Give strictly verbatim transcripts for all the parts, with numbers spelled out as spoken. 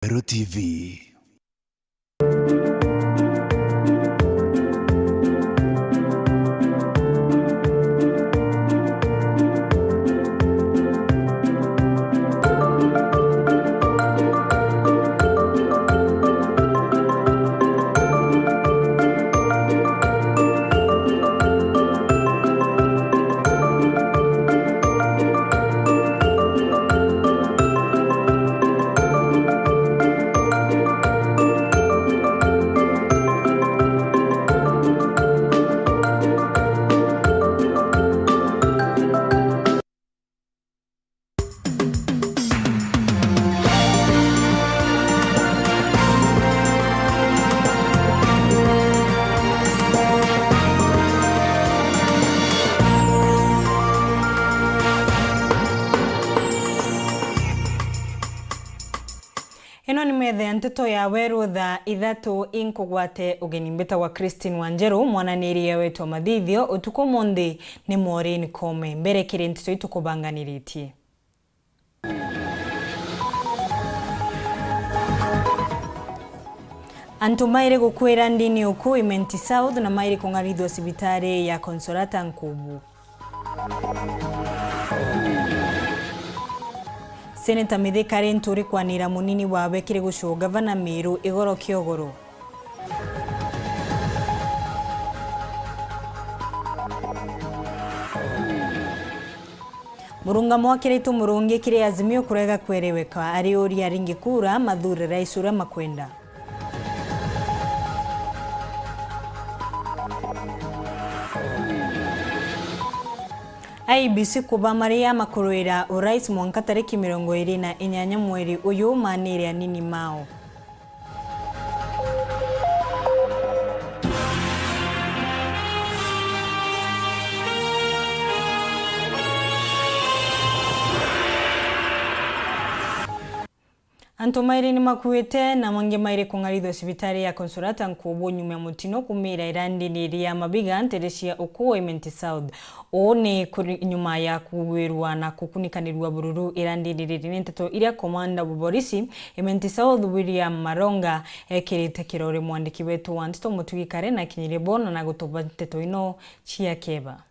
Meru T V. Ino ni metha ya nteto ya weru thaa ithatu. Inkugwate ugeni, mbitagwa Christine Wanjeru, mwananiri ya wetu wa mathithio. Utuku umunthi ni Maureen Kome. Mbere kiri nteto itukubanganiritie. Antu mairi gukwira ndini uku Imenti South na mairi kung'arithua cibitari ya Consolata Nkubu. Seneta Mithika ari nturi kwanira munini wawe kiri gucuu gavana Miru igoro kiogoro. Murungamo wa Kiraitu Murungi kiri Azimio kurega kwereweka, ariuria ringi kura mathure rais uria makwenda. I E B C kuba maria makuruira urais mwanka tariki mirongo iri na inyanya mweri uyu, manire anini mao. Antu mairi ni makuite na mangi mairi kung'arithua cibitari ya Consolata Nkubu nyuma ya mutino kumira irandini ria Mabiga, ntere cia Ukuu, Imenti South. Uu ni kuri-, nyuma ya kugwirua na kukunikanirua bururu irandini riri. Ni nteto iria komanda wa borisi Imenti South, William Maronga, ekirite kirore mwandiki wetu wa nteto Mutugi Kare na kinyirie bona na gutuba nteto ino cia keba.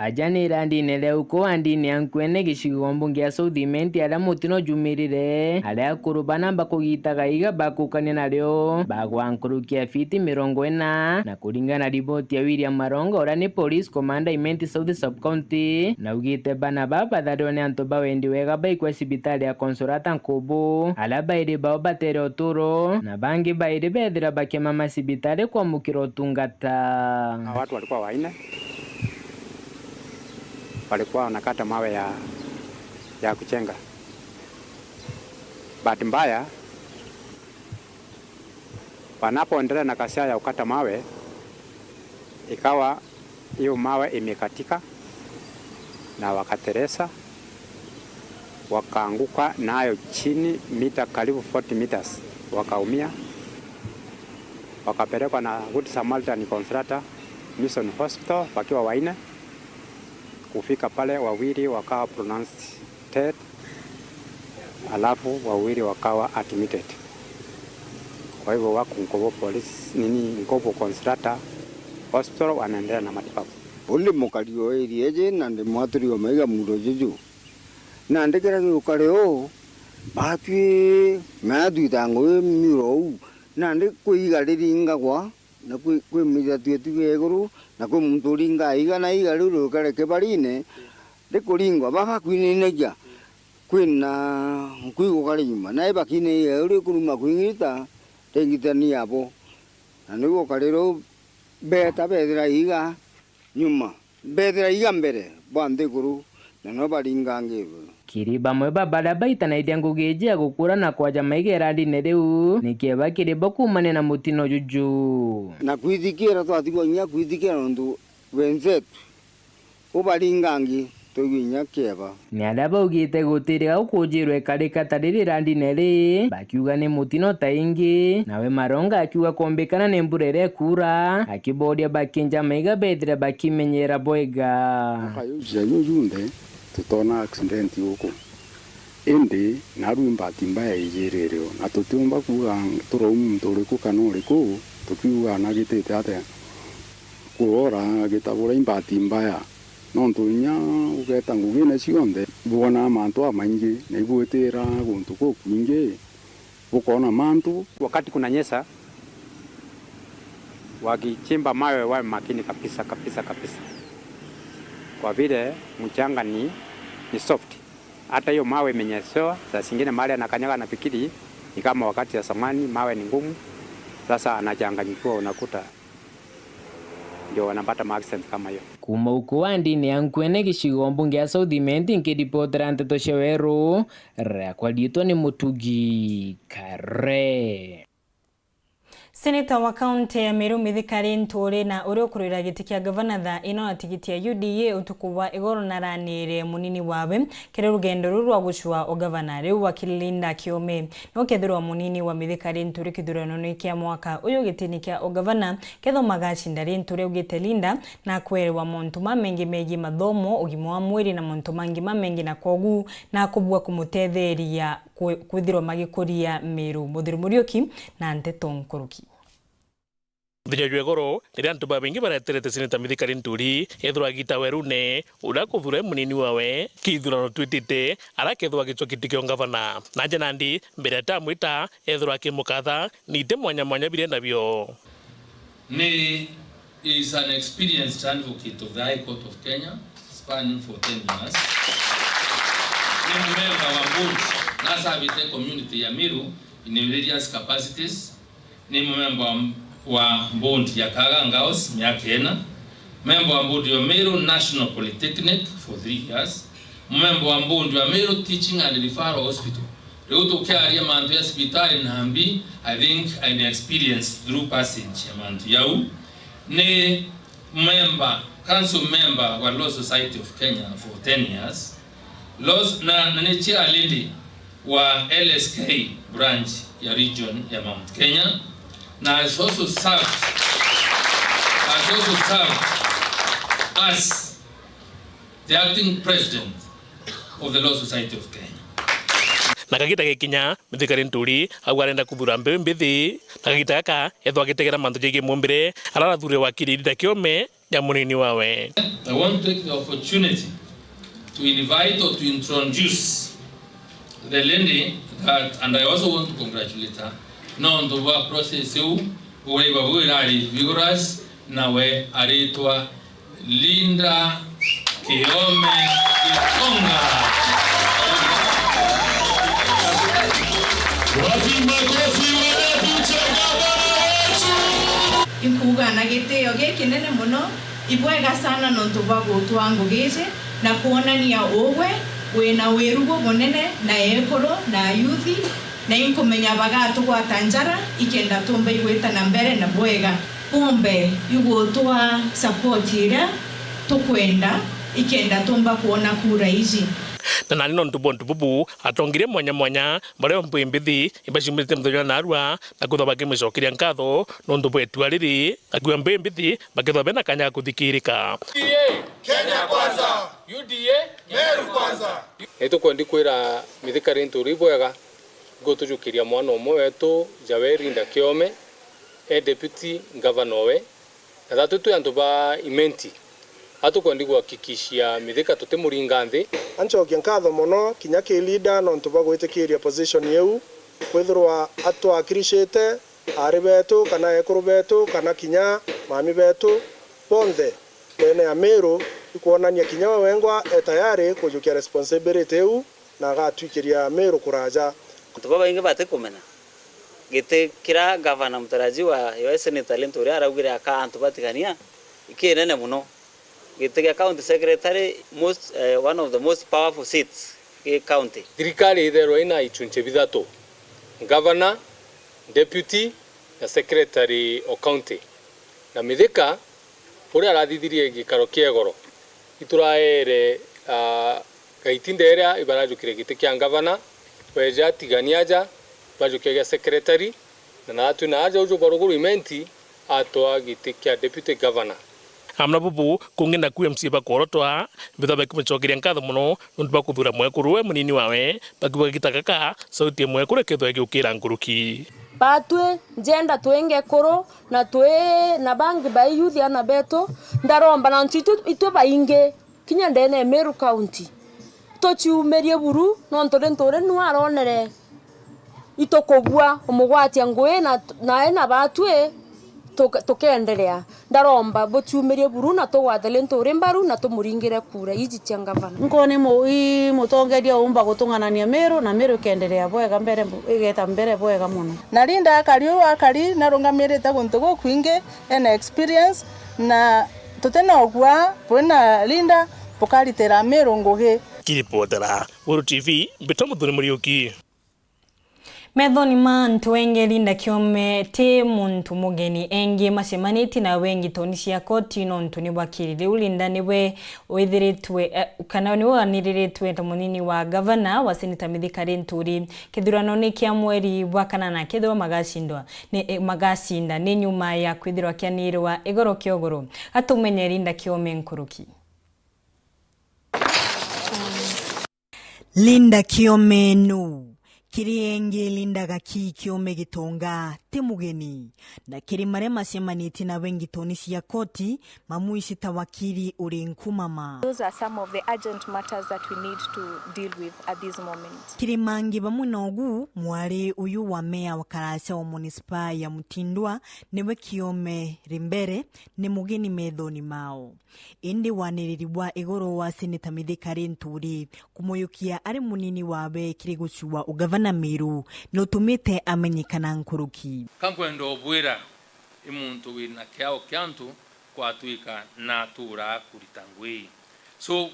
Aja ni irandine ria uko wa ndini ya Nkwene, gicigo mbunge ya South Imenti, aria mutino jumirire, aria akuru bana bakugitaga iga bakukania nario bagwa nkuruki ya fiti mirongo ina, na kuringana na riboti ya William Maronga, uria ni police commander Imenti South Sub County, naugite bana ba batharirwe ni antu ba wendi wega baikwa cibitari ya Consolata Nkubu, aria bairi bao batere uturo, na bangi bairi bethira bakimama cibitari kwamukira utungata. Hawa watu walikuwa wanne. Walikuwa wanakata mawe ya, ya kujenga. Bahati mbaya, wanapoendelea na kazi yao ya kukata mawe, ikawa hiyo mawe imekatika na wakateresa, wakaanguka nayo chini mita karibu forty meters, wakaumia. Wakapelekwa na Good Samaritan Consolata Mission Hospital wakiwa wanne. Kufika pale, wawili wakawa pronounced dead, alafu wawili wakawa admitted. Kwa hivyo wako Nkubu Police, nini, Nkubu Consolata Hospital, wanaendelea na matibabu. Undi mukari o area iji na ndi mwaturi o maiga muro juju. Na ndikira giukari uu, batwi na twita ngugi muro uu, na ndi kwi iga riringagwa, na kwi, kwi mithatue tuge iguru, na kwi muntu uringaa iga, na iga riu rikare kibarine, rikuringwa, baba kwininagia, kwina nkui gukari nyuma, na ibakinaiga iga riu rikuruma kwingita, ringitani abo. Na niu gukari riu beta bethira iga nyuma, bethira iga mbere bwa nthiguru, na no baringangirwe. Kiri bamwe ba baria baitanairie ngugi iji ya gukura na kwaja maiga irandine riu, ni kieba kiri bo kuumania na mutino juju. Na kwithikira, twatigwa inya kwithikira nontu wenzetu ubaringangi twigwi inya kieba. Ni aria baugite gutirega gukujirwa ikarika ta riri irandine ri, bakiuga ni mutino ta ingi, nawe Maronga akiuga kombikana ni mbura iria ikura, akiboria bakinja maiga bethire bakimenyera bwega. Mwaka uyu cia yu junthe tutona accident guku. Indi naarua i mbati mbaya ijiririo, na tutiumba kuuga turau muntu uriku kana uriku, tukiuga nagitite atia kurora gitabura i mbati mbaya. Nontu inya ugeeta ngugine cionthe, ibwonaa mantu jamaingi, na ibwitira guntu gukwingi, bukoona mantu. Wakati kunanyesha, wakichimba mawe wawe makini kabisa, kabisa, kabisa. Kwa vile mchanga ni, ni soft. Hata hiyo mawe imenyeshewa, saa zingine mahali anakanyaga anafikiri ni kama wakati ya zamani, mawe ni ngumu. Sasa anachanganyikiwa, unakuta ndio wanapata ma accident kama hiyo. Kuuma uku wa ndini ya Nkwene gicigo mbunge ya South Imenti, nkiripotera nteto cia Weru, riakwa riitwa ni Mutugi Kare. Seneta wa kaunti ya Meru Mithika Linturi na uria ukurwira giti kia gavana thaa ino na tigiti ya U D A utuku bwa igoro naraniire munini wawe kiri rugendo ruru rwa gucua ugavana. Riu wakili Linda Kiome ni ukethirwa munini wa Mithika Linturi kithuranone kia mwaka uyu gitini kia ugavana, kethwa magacinda Linturi augite Linda na kwerwa montu mamengi megii mathomo, ugima wa mwiri na montu mangi mamengi, na kwogu na kubua kumutetheria kwi-, kwithirwa magikuria Meru. Muthuri Muriuki na nteto nkuruki. Muthenya jwa igoro, riria antu babaingi bareterete Seneta Mithika Linturi ethirwa agita werune uria akuthuura munini wawe, kithurano twitite, aria akethirwa agicwa giti kia ungavana. Naja nandi, mbere atamwita, ethirwa akimukatha, ni iti mwanya mwanya biria enabio. Ni is an experienced advocate of the High Court of Kenya, spanning for ten years. Ni mumemba wa board, na servite community ya Meru in various capacities. Ni mumemba wa, wa board ya Kaga Girls miaka ina, memba wa board ya Meru National Polytechnic for three years, mumemba wa board ya Meru Teaching and Referral Hospital. Riu tukiaria mantu ya cibitari na mbi, I think I experience through passage ya mantu yau. Ni member, council member wa Law Society of Kenya for ten years. Laws, na, na ni chair lady wa L S K branch ya region ya Mount Kenya. Na has also served, has also served as the acting president of the Law Society of Kenya. Na kagita gikinya, Mithika Linturi au arenda kuthuura mbeu mbithi, na kagita gaka ethwa agitegera mantu jegii mumbire, ararathuure wakili Linda Kiome ja munini wawe. I want to take the opportunity to invite or to introduce the lady that, and I also want to congratulate her, nontu bwa process iu, uria ibabu irari vigorous, nawe aritwa Linda Kiome Gitonga. Wapi makofi wanakucha gavana wetu? Inkuuga na gitio gikinene mono, ibwega sana nontu bwa gutwaa ngugi iji na kwonania ugwe wina wiru bubunene na ekuru na ayuthi, na inkumenya bagatugwata njara ikenda tumba igwita na mbere na bwega. Kumbe igutwaa support iria tukwenda ikenda tumba kwona kura iji. Na nani nontu bwa untu bubu, atongeria mwanya mwanya baria mbui mbithi ibaciumite muthenya wa narua na kwithwa bakimicokeria nkatho nontu bwa itua riri, na kwithwa mbui mbithi bakethwa bena kanya ga kuthikirika. U D A Kenya Kwanza. U D A Meru Kwanza. Ni tukwendi kwira Mithika Linturi bwega, ngutujukiria mwana umwe wetu, jawe Linda Kiome, e deputy governor we, na thatu twi antu ba Imenti, a tukwendi kuhakikishia Mithika tutimuringa nthi. Ancokia nkatho mono kinya ki leader nontu bwa gwitikiria position iu, kwithirwa atwakiricite aari betu, kana ekuru betu, kana kinya mami betu, bonthe bene ya Meru, ikwonania kinya we wengwa e tayari kujukia responsibility iu na agatwikiria Meru kuraja. Antu babaingi batikumenya giti kiria gavana mutarajiwa, yo Senator Linturi araugire aka antu batigania, ikinene mono. Giti kia county secretary, most, eh, one of the most powerful seats ki county. Thirikari itherwa ina ichunche bithatu: governor, deputy na secretary o county. Na Mithika, uria arathithirie gikaro kia igoro, ituraere, ah, gaiti nderia ibarajukire giti kia ngavana, weja atigania aja, bajukia gia secretary, na natwi na aja uju bwa ruguru Imenti atwaa giti kia deputy governor. Amwe na bubu, kungi naku M C A bakworotwa, bethirwa bakimucokeria nkatho mono nontu bwa kuthuura mwekuru we munini wawe, bakiuga gita gaka, sauti ya mwekuru ikethirwa igiukira nkuruki. Batwi njenda twi ngekuru, na twi na bangi bai youth ana betu, ndaromba na ntu itu, itwi baingi, kinya ndene ya Meru County, tuciumirie buru, nontu ri nturi nu aronere itukubua umugwatia ngui na, nae na batwi tuke-, tukeenderea. Ndaromba buciumirie buru na tugwate ri nturi mbaru na tumuringire kura iji cia ngavana. Nkoni mu-, i mutongeria umba gutung'anania Meru, na Meru ikeenderea bwega mbere, igeta mbere bwega mono. Na Linda akari uu akari narungamirite guntu gukwingi, ena experience, na tutina ugua bwina Linda bukaritira Meru ngugi. Kiripotera Weru T V, Mbito Muthoni Muriuki. Methoni ma antu engi, Linda Kiome ti muntu mugeni. Engi macemanitie nawe ngitoni cia koti nontu ni wakiri. Riu Linda niwe withiritwe, eh, kana niwe waniriritwe ta munini wa gavana wa Seneta Mithika Linturi kithuranone kia mweri bwa kanana, kethirwa magacindwa ni, eh, magacinda ni nyuma ya kwithirwa akianirwa igoro kiogoro. Atumenye Linda Kiome nkuruki. Linda Kiome nu? Kiri engi, Linda Gaki Kiome Gitonga ti mugeni, na kiri maria macemanitie nawe ngitoni cia koti, mamwisi ta wakiri uri nkumama. Those are some of the urgent matters that we need to deal with at this moment. Kiri mangi bamwe nogu, mwari uyu wa meya wa Karacha wa munisipa ya Mutindwa niwe Kiome ri mbere, ni mugeni methoni mao. Indi waniriri bwa igoro wa Seneta Mithika Linturi kumuyukia ari munini wawe kiri gucua ugavana Meru nutumite amenyekana nkuruki. Ka nkwenda ubwira, i muntu wina kiao kia antu kwatwika na atura kurita ngui. So,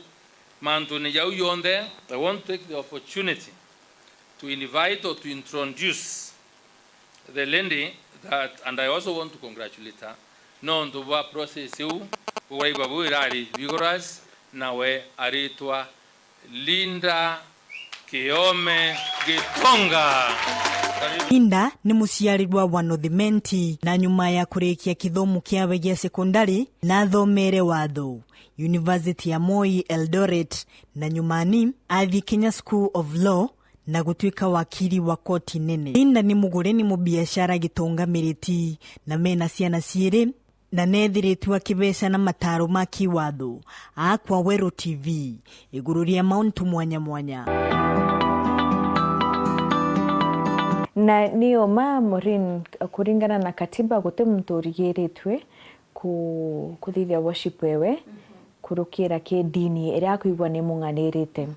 mantune jau jonthe, I want to take the opportunity to invite or to introduce the lady that, and I also want to congratulate her, nontu bwa process iu, uraiba bu irari vigorous, nawe aritwa Linda Kiome Gitonga. Karibu. Linda ni muciarirwa wa North Imenti, na nyuma ya kurikia kithomo kiawe gia sekondari, nathomere watho, University ya Moi Eldoret, na nyumani athi Kenya School of Law, na gutwika wakiri wa koti nene. Linda ni mugure ni mubiashara Gitonga Miriti, na mena ciana ciiri, na nethiritwe akibeca na mataro ma kiwatho. Akwa Weru T V iguru ria mauntu mwanya mwanya. Na ni uma, Maureen, kuringana na katiba, guti muntu urigiritwe ku-, kuthithia worship ewe, kurukira ki dini iria akwigua ni mung'anirite.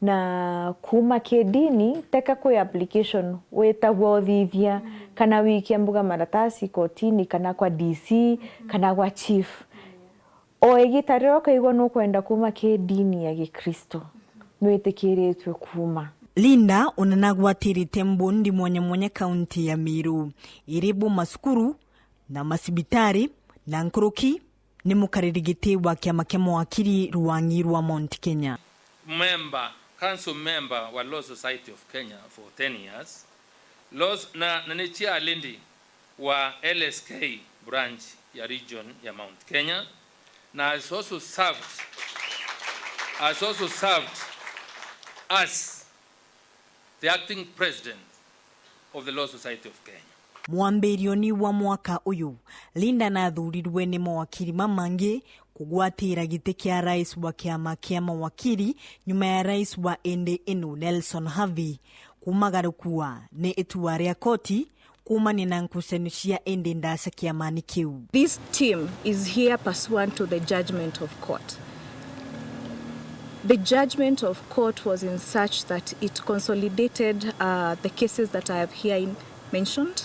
Na kuuma ki dini, teka kwi application witagwa uthithia, kana wikia mbuga maratasi kotini, kana kwa D C, kana kwa chief. O igita riria ukaigua nukwenda kuuma ki dini ya Gikristo, nwitikiritwe kuuma. Linda ona nagwatirite mbundi mwanya mwanya kaunti ya Meru, iri bo macukuru, na macibitari, na nkuruki ni mukariri giti wa kiama kia mawakiri ruangi rwa Mount Kenya. Member, council member wa Law Society of Kenya for ten years. Laws, na, na ni chair lady wa L S K branch ya region ya Mount Kenya, na has also served, has also served as the acting president of the Law Society of Kenya. Mwambirioni wa mwaka uyu, Linda nathurirwe ni mawakiri mamangi kugwatira giti kia rais wa kiama kia mawakiri nyuma ya rais wa indi inu Nelson Havi kumagarukua ni itua ria koti kuumania na ngucanio cia indi ndaca kiamani kiu. This team is here pursuant to the judgment of court. The judgment of court was in such that it consolidated, uh, the cases that I have here in-, mentioned,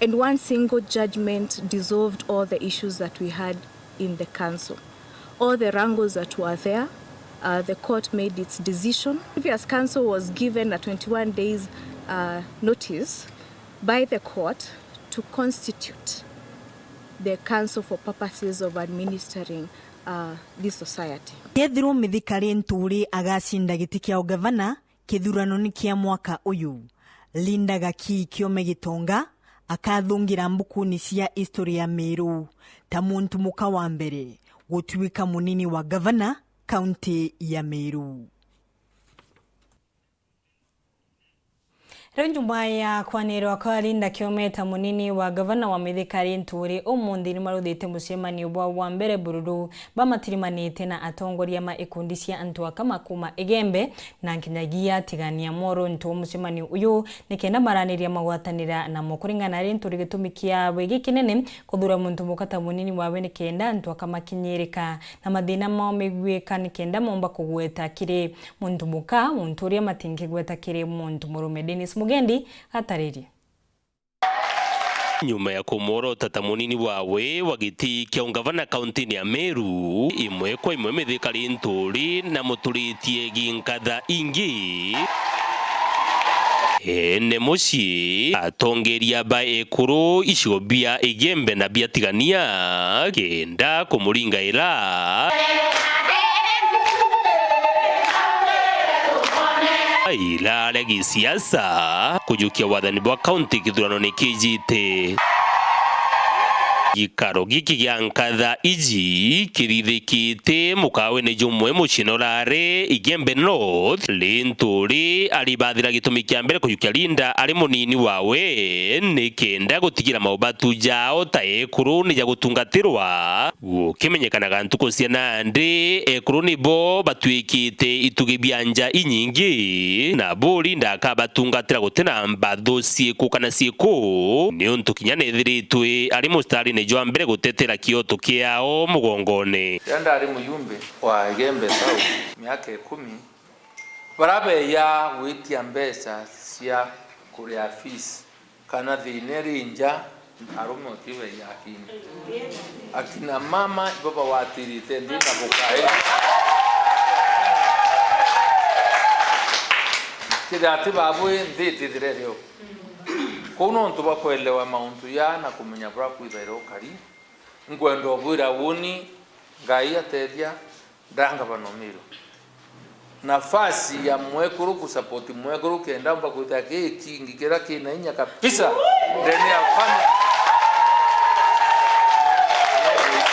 and one single judgment dissolved all the issues that we had in the council. All the wrangles that were there, uh, the court made its decision. Previous council was given a twenty-one days, uh, notice by the court to constitute the council for purposes of administering, uh, this society. Kethirwo Mithika Linturi agacinda giti kia ugavana kithurano-ini kia mwaka uyu, Linda Gakii Kiome Gitonga akathungira mbukuni cia history ya Meru ta muntu muka wa mbere gutuika munini wa gavana kaunti ya Meru. Riu nyuma ya kwanirwa kwa Linda Kiome ta munini wa gavana wa Mithika Linturi, umunthi ni maruthite mucemanio bwa wa mbere Bururu, bamatirimanite na atongoria ma ikundi cia antu aka ma kuma Igembe na nkinyagia Tigania Moro. Ntu wa mucemanio uyu ni kenda maraniria magwatanira namo. Kuringana na Linturi, gitumi kiawe gikinene kuthura muntu muka ta munini wawe ni kenda antu aka makinyirika na mathina mao miguika, ni kenda momba kugweta kiri muntu muka, untu uria matingigweta kiri muntu murume. Dennis Mugendi ataririe. Nyuma ya kumworota ta munini wawe wa giti kia ungavana kauntini ya Meru, imwe kwa imwe Mithika Linturi na muturitie ginkatha ingi. Ene mucii, atongeria ba ekuru icigo bia Igembe na bia Tigania kenda kumuringaira iraria gisiasa kujukia wathani bwa kaunti kithuranone kijite. Gikaro giki gia nkatha iji kirithikite mukawene jumwe mucii urari Igembe North. Linturi aribathira gitumi kia mbere kujukia Linda ari munini wawe ni kenda gutigira maubatu jao ta ekuru ni ja gutungatirwa. Gukimenyekanaga ntuku cia nandi, ekuru nibo batwikite itugi bia nja inyingi, na buri ndakabatungatira guti na mbathu ciiku kana ciiku, niuntu kinya nethiritwe ari mustarine jwa mbere gutetera kioto kiao mugongone. Riria ndari muyumbe wa Igembe South miaka ikumi, baria beeja gwitia mbeca cia kuria fees, kana thiina iri nja, arume utibeeja akina. Akina mama ibo bawatirite nthi na bukai. Kethira ti babui, nthi itithire rio. Kuu nontu bwa kwelewa mauntu ya na kumenya buria kwithaira ukari, nkwenda ubwira uni, Ngai atethia, ndangavana Miru. Nafasi ya mwekuru kusupport mwekuru kenda mba kwita ki kingi kira kina inya kabisa ndene ya family.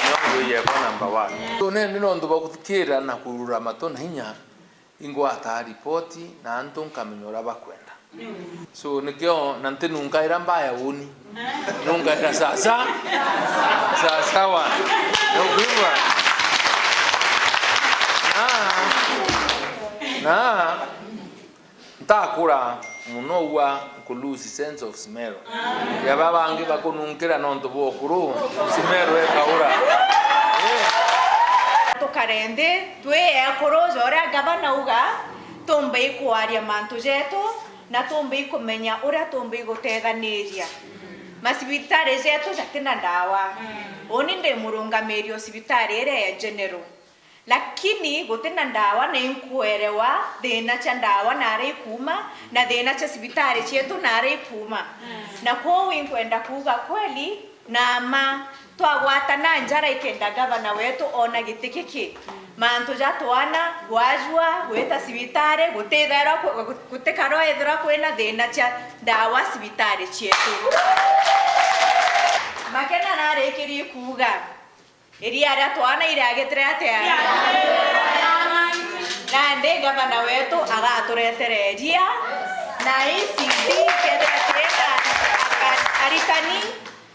Nongo yekwa number one. Tune ni nontu bwa kuthikira na kurura matu na inya, ingwata ripoti na antu nkamenya uria bakwenda. So, nikio na ntinungaira mbaya uni. Nungaira sasa. Sasawa. Nukwigua? Na, na, ntakura muno ua nku lose sense of smell. Ya baba bangi bakununkira nontu bwa ukuru, smell ekaura. Tukare nthi, twi ekuru, ja uria gavana auga, tumbe ikwaria mantu jetu, na tumbe ikumenya uria tumbe igutethaniria. Macibitari jetu jatina ndawa. Uni ndi murungamiri o cibitari iria ya General. Lakini gutina ndawa, na inkwerewa thina cia ndawa naria ikuuma, na thina cia cibitari cietu naria ikuuma. Na kwou inkwenda kuuga kweli, na mma, twagwatana njara ikenda gavana wetu oona giti giki. Mantu ja twana, gwajua, gwita cibitari, gutithairwa ku-, gu-, gutikara ethirwa kwina thina cia ndawa cibitari cietu. Makena narikirie kuuga, iria ria twana iriagitire atia? Nandi gavana wetu agaturetere iria, na E C D ikethira kireka aritani,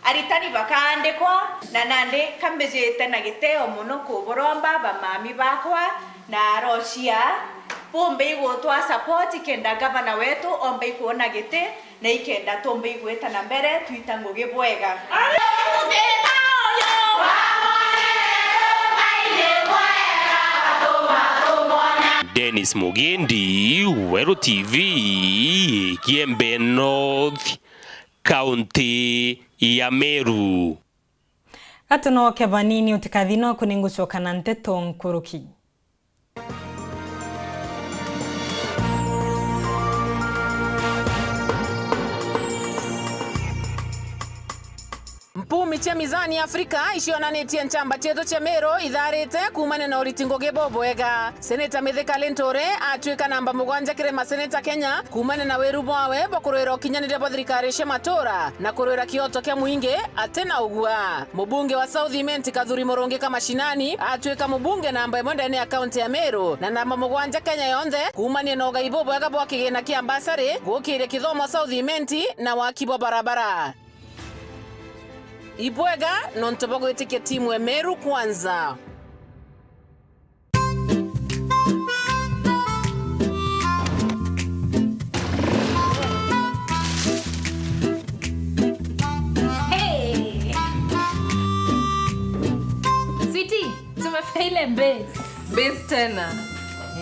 aritani bakaandikwa, na nandi kambijite na giteo mono kuburomba bamami bakwa na arocia, bumbe igutwa support kenda gavana wetu ombe ikwona giti, na ikenda tumbe igwita na mbere twita ngugi bwega. Dennis Mugendi, Weru T V, Kiembe North, County ya Meru. Gatunoke banini, utikathi noku ningucoka na nteto nkuruki. Mpumbe Cia Mizani Africa icionanitie nchamba cietu cia Meru itharite kuumania na uriti ngugi bubwega. Seneta Mithika Linturi atwika namba mugwanja kiri maseneta Kenya kuumania na wiru bwawe bwa kurwira ukinyaniria bwa thirikari cia matura na kurwira kioto kia mwingi atina ugua. Mubunge wa South Imenti Kathuri Murungi Kamashinani atwika mubunge namba imwe ndene ya kaunti ya Meru na namba mugwanja Kenya yonthe kuumania na ugai bubwega bwa kigina kia mbasari, gukiria kithomo South Imenti na waki bwa barabara. Ibwega nontu bwa gwitikia timu ya Meru Kwanza. Hey! Sweetie, tumefika ile base. Base tena.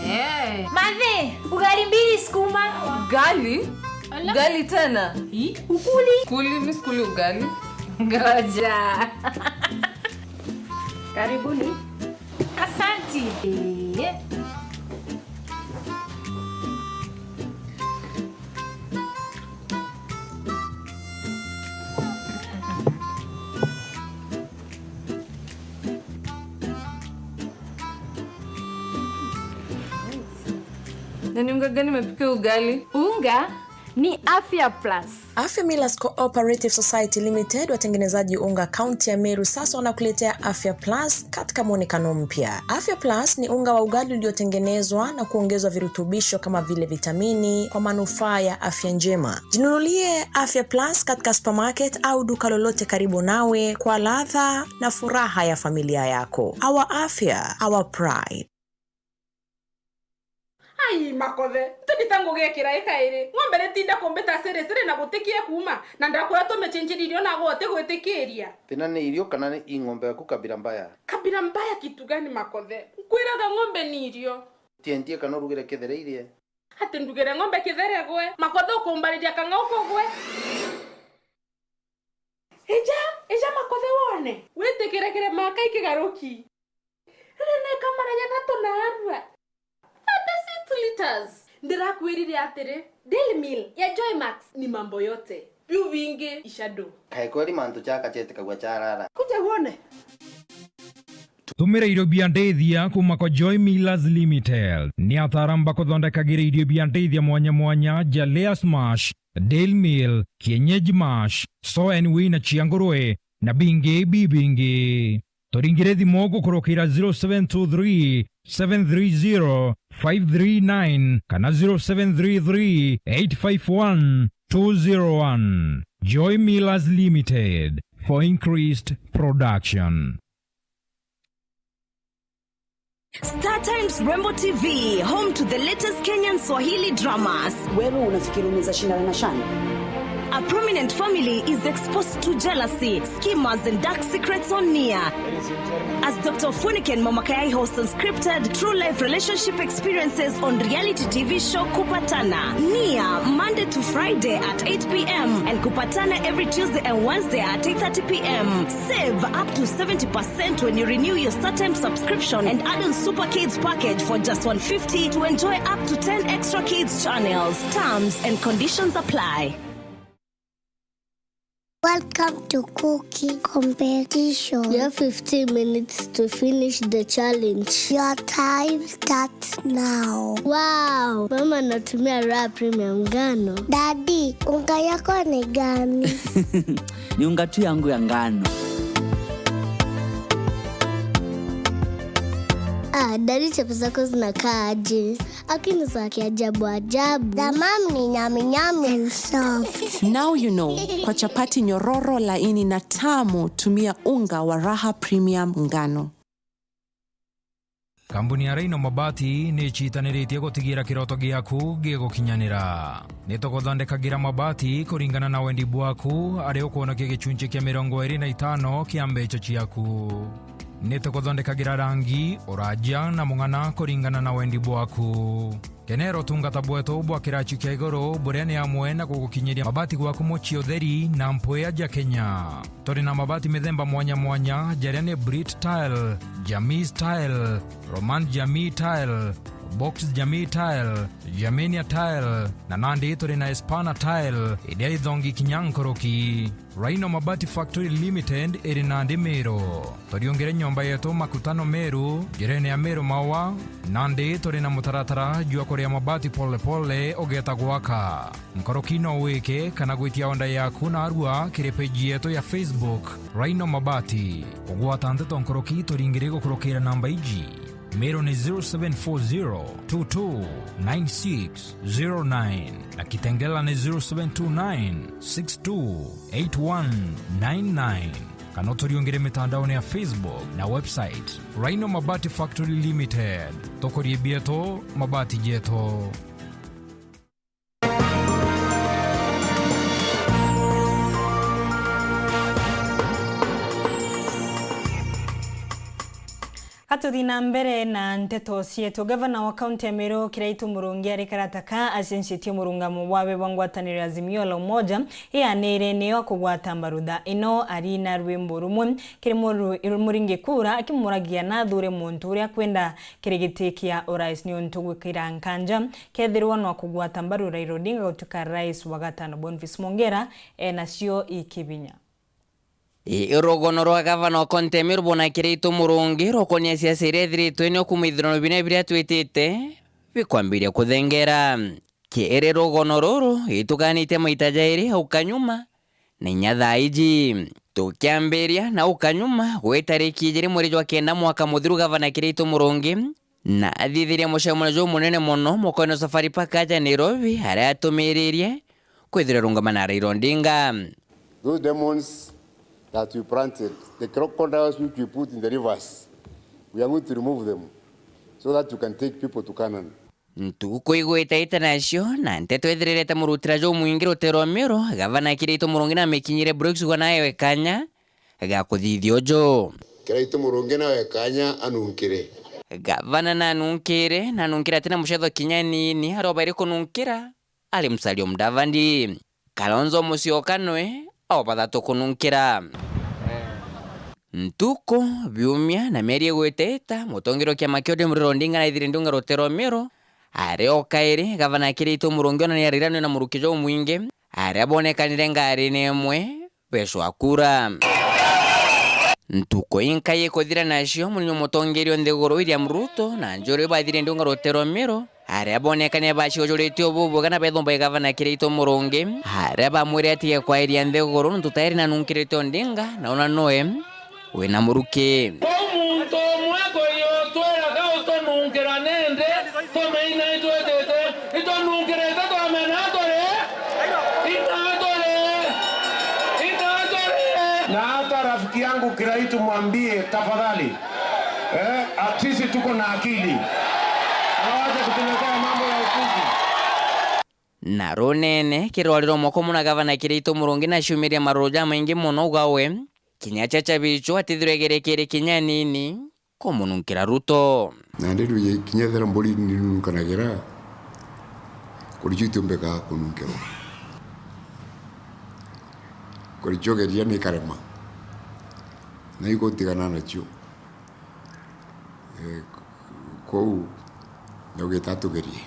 Eh. Mathe, ugali mbili sukuma. Ugali? Ala. Ugali tena? Hii? Ukuli? Kuli, mi sikuli ugali. Ngoja. Karibuni. Asanti. Eh. Na ni unga gani imepikia ugali? Unga ni Afya Plus. Afya Millers Cooperative Society Limited, watengenezaji unga kaunti ya Meru, sasa wanakuletea Afya Plus katika mwonekano mpya. Afya Plus ni unga wa ugali uliotengenezwa na kuongezwa virutubisho kama vile vitamini kwa manufaa ya afya njema. Jinunulie Afya Plus katika supermarket au duka lolote karibu nawe kwa ladha na furaha ya familia yako. Our afya, our pride. Ai, Makothe, ntindita ngugikira ikairi. Ng'ombe nitinda kumbita siri siri na gutikie kuuma, na ndakwira tumichinjiri irio nagwe utigwitikiria. Thina ni irio kana ni i ng'ombe yaku kabira mbaya? Kabira mbaya kitu gani, Makothe? Nkwiraga ng'ombe ni irio. Tiendie kana urugire kithere irie. Ati ndugire ng'ombe kithere gwe? Makothe ukumbariria kang'au kugwe. Ija, ija Makothe wone. Witikire kirema kai kigaruki. Riri ni kamara ya thatu na arua. Hata six liters. Ndirakwirire atiri, Daily Meal ya Joy Max ni mambo yote. Biu bingi ishadu. Kae kweri mantu jaka jetikagua jarara. Kuja wone. Tumira irio bia ndithia kuuma kwa Joy Millers Limited. Ni ataaramu bakuthondekagira irio bia ndithia mwanya mwanya ja Layers Mash, Daily Meal, Kienyeji Mash, Soya and Whey na cia ngurwe, na bingi bibingi. Turingire thimu gukurukira zero seven two three, seven three zero, five three nine kana zero seven three three, eight five one, two zero one. Joy Millers Limited, for increased production. Star Times Rembo T V, home to the latest Kenyan Swahili dramas. Wewe unafikiri unaweza shindana na Shani? A prominent family is exposed to jealousy, schemers, and dark secrets on Nia. As Doctor Funiken Momakayai hosts unscripted true life relationship experiences on reality T V show Kupatana. Nia, Monday to Friday at eight p m and Kupatana every Tuesday and Wednesday at eight thirty p m. Save up to seventy percent when you renew your StarTimes subscription and add on Super Kids package for just one fifty to enjoy up to ten extra kids channels. Terms and conditions apply. Welcome to cooking competition. You have fifteen minutes to finish the challenge. Your time starts now. Wow, mama anatumia Raha Premium ngano. Daddy, unga yako ni gani? Ni unga tu yangu ya ngano. Ah, daddy, chapo zako zinakaa aje? Lakini za kiajabu ajabu. Za mam ni nyami nyami and soft. Now you know, kwa chapati nyororo, laini na tamu, tumia unga wa Raha Premium ngano. Kambuni ya Rhino Mabati ni icitaniritie gutigira kiroto giaku gigukinyanira. Ni tuguthondekagira mabati kuringana na wendi bwaku, aria ukwonokia gicunchi kia mirongo iri na itano kia mbeca ciaku. Ni tuguthondekagira rangi, uraja na mung'ana kuringana na wendi bwaku. Kenera utungata bwetu bwa kirachi kia iguru, buria ni amwe na gugukinyiria mabati gwaku mucii utheri na mpwia ja Kenya. Turi na mabati mithemba mwanya mwanya, jaria ni Brit Tile, Jamii Style, Roman Jamii Tile, Box Jamii Tile, Germania Tile, na nandi turi na Espana Tile, iria ithongi kinya nkuruki. Rhino Mabati Factory Limited iri nandi Meru. Turiungire nyomba yetu Makutano Meru, njirene ya Meru Maua, nandi turi na mutaratara jwa kuria mabati polepole ugeeta gwaka. Nkuruki no wike kana gwitia order yaku narua kiri page yetu ya Facebook, Rhino Mabati. Kugwata nteto nkuruki turingire gukurukira namba iji. Meru ni zero seven four zero two two nine six zero nine na Kitengela ni zero seven two nine six two eight one nine nine. Kana uturiungire mitandaone ya Facebook na website, Rhino Mabati Factory Limited. Tukurie bietu, mabati jetu. Gatuthi na mbere na nteto cietu. Gavana wa kaunti ya Meru, Kiraitu Murungi, ari karataka acencetie murungamo bwawe bwa ngwataniro ya Azimio la Umoja ianire niyo kugwata mbaru thaa ino, ari na rwimbo rumwe kiri muru-, muringi kura, akimuragia na athure muntu uria akwenda kiri giti kia urais, niuntu gwikira nkanja kethirwa no kugwata mbaru Raila Odinga gutuika rais wa gatano. Boniface Mongera enacio ikibinya. I rugono rwa gavana wa kaunti ya Meru, Bwana Kiraitu Murungi, rukonia siasa iria ithiritwe nio kuuma ithurano biria biria twitite bikwambiria kuthengera. Kiri rugono ruru, ituganitie maita jairi au kanyuma, na inya thaa iji. Tukiambiria na au kanyuma, gwi tariki ijiri mweri jwa kenda mwaka muthiru, gavana Kiraitu Murungi na athithirie mucemanio jumunene mono mukono Safari Park aja Nairobi, aria atumiririe kwithira rungama na Raila Odinga. Those demons that we planted, the crocodiles which we put in the rivers, we are going to remove them so that you can take people to Canaan. Ntuku igwitaite nacio, na nteto ithiririte murutira jumwingi rutero Meru, gavana Kiraitu Murungi na mikinyire Brooks gwa naewe kanya ga kuthithia uju. Kiraitu Murungi nawe kanya anunkire. Gavana nanunkire, nanunkire atina mucetho kinya nini, arobaire kununkira ari Musalia Mudavadi. Kalonzo Musyoka nwe o bathatu kununkira. Ntuku, biumia na mieri igwitita, mutongeria wa kiama kia O D M Raila Odinga naithire ndunga rutero Meru, ari o kairi, gavana Kiraitu Murungi ona ni arira nwe na muruki jumwingi, aria bonekanire ngarine imwe, becwa kura. Ntuku inkai ikuthira nacio, munini wa mutongeria o nthiguru William Ruto na njuri bathire ndunga rutero Meru, aria bonekane bacujuritie ububwega na bethumba gavana Kiraitu Murungi, aria bamwire atige kwairia nthiguru nontu tairi nanunkirite Odinga, na ona noe wina muruki. Kwou muntu umwe kuyotwira gautununkira nindi, tumeina itwitite, itununkirite twamena turi, ina turi, ina turi. Na hata rafiki yangu Kiraitu mwambie tafadhali, eh, a-, sisi tuko na akili. Awache kutuletea mambo ya upuzi. Na runene, kirwariro moko muna gavana Kiraitu Murungi na ciumiria maruru jamaingi mono ugawe, kinya Chacha Bichu atithirwe gerekere kinya nini kumununkira Ruto. Nandi ruje kinya ethira mburi ninunkanagira, kuri cio itiumbikaa kununkirwa. Kuri cio geria nikarema, na igutigana nacio. Eh, kou naugite atugerie.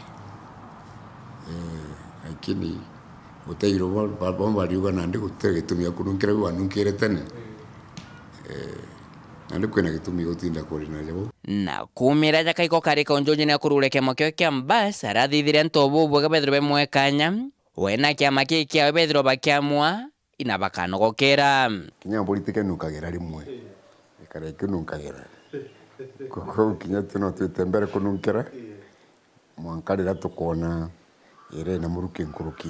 Eh, lakini uteiro bo, bo, bo bariuga nandi guti gitumi gia kununkira biu banunkire tene. Eh, nandi kwina gitumi gutinda kuri na jabo. Na kumira jakaiko kari kaunjunjune akurure kiama kio kia Mbas, arathithirie antu bubwega bethirwe bemwe kanya, we na kiama kii kiawe bethirwe bakiamua ina bakanogokera. Kinya mburi tikenunkagira rimwe. Ikara ikinunkagira. Koguo kinya tu no twite mbere kununkira. Mwanka riria tukoona iri na muruki nkuruki.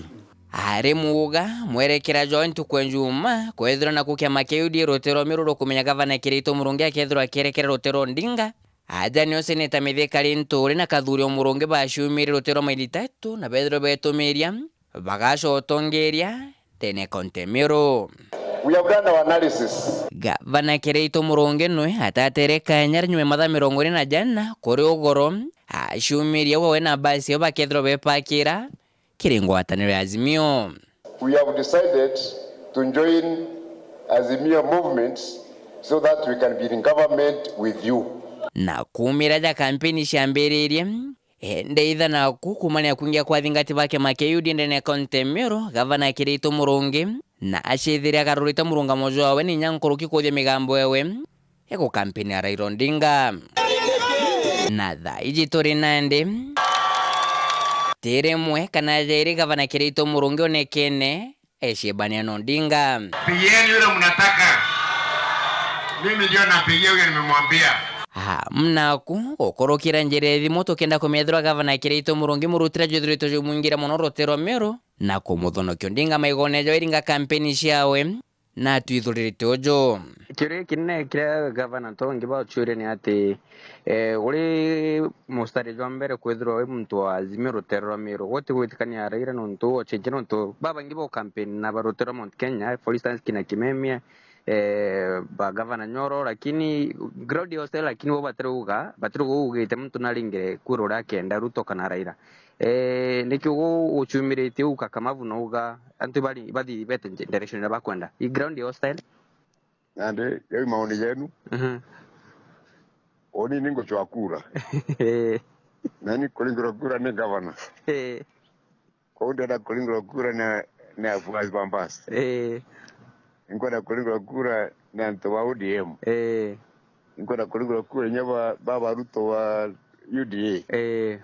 Ari muuga, mwerekera jwa ntuku ya Njuma, kwethirwa na kukia makeudi rutero Meru rukumenya gavana Kiraitu Murungi akethirwa akierekera rutero Odinga. Aja nio seneta Mithika Linturi na Kathuri o Murungi baciumire rutero maili tatu na bethirwa betumiria bagacotongeria tene kaunti Meru. We have done our analysis. Gavana Kiraitu Murungi nwe atatere kanya nyuma mathaa mirongo iri na jana kuri ugoro, aciumiria we na basi yo bakethirwa bepakira kiri ngwataniro ya Azimio. We have decided to join Azimio movement so that we can be in government with you. Na kumira ja kampeni ciambiririe, Ende itha naku kuumania kwingia kwa athingati ba kiama kia U D A ndene ya kaunti ya Meru, gavana Kiraitu Murungi na acithire agarurite murungamo jwawe ni inya nkuruki kuthia migambo ewe ya gukampenia Raila Odinga. Na thaa iji turi nandi, ti rimwe kana jairi gavana Kiraitu Murungi onekene ecibania na Odinga. Pigieni yule mnataka. Mimi ndio napigia huyo, nimemwambia. Ha, mnaku gukurukira njira ya thimu tukenda kumethirwa gavana Kiraitu Murungi murutira jwithiritwe jumwingira mono rutere rwa Meru na kumuthonokia Odinga maigone jwa iringa kampeni ciawe. Na atwithuririte uju. Kiuria kinene kiria gavana tongi bauchuria ni ati, eh, uri mustari jwa mbere kwithirwa wi muntu wa Azimio rutere rwa Meru, guti gwitikania Raila nontu ucenjia, nontu babangi bo campaign na ba rutere rwa Mount Kenya, for instance, kina Kimemia, eh, ba gavana Nyoro, lakini ground ya hostile, lakini bo batiri kuuga, batiri kuugite muntu naringire kura uria akenda, Ruto kana Raila. Eh, nikio gu-, guchumiritie u Kakamavu nauga antu bari, bathi bete nje-, direction iria bakwenda. I ground ya hostile. Nandi, yau maoni jenu. Mhm. Uni ninguchwa kura. Eh. Nani kuringirwa kura ni gavana. Eh. Kou ndenda kuringirwa kura ni, ni afuasi ba Mbas. Eh. Ninkwenda kuringirwa kura ni antu ba O D M. Eh. Ninkwenda kuringirwa kura inya ba, ba, ba Ruto wa U D A. Eh.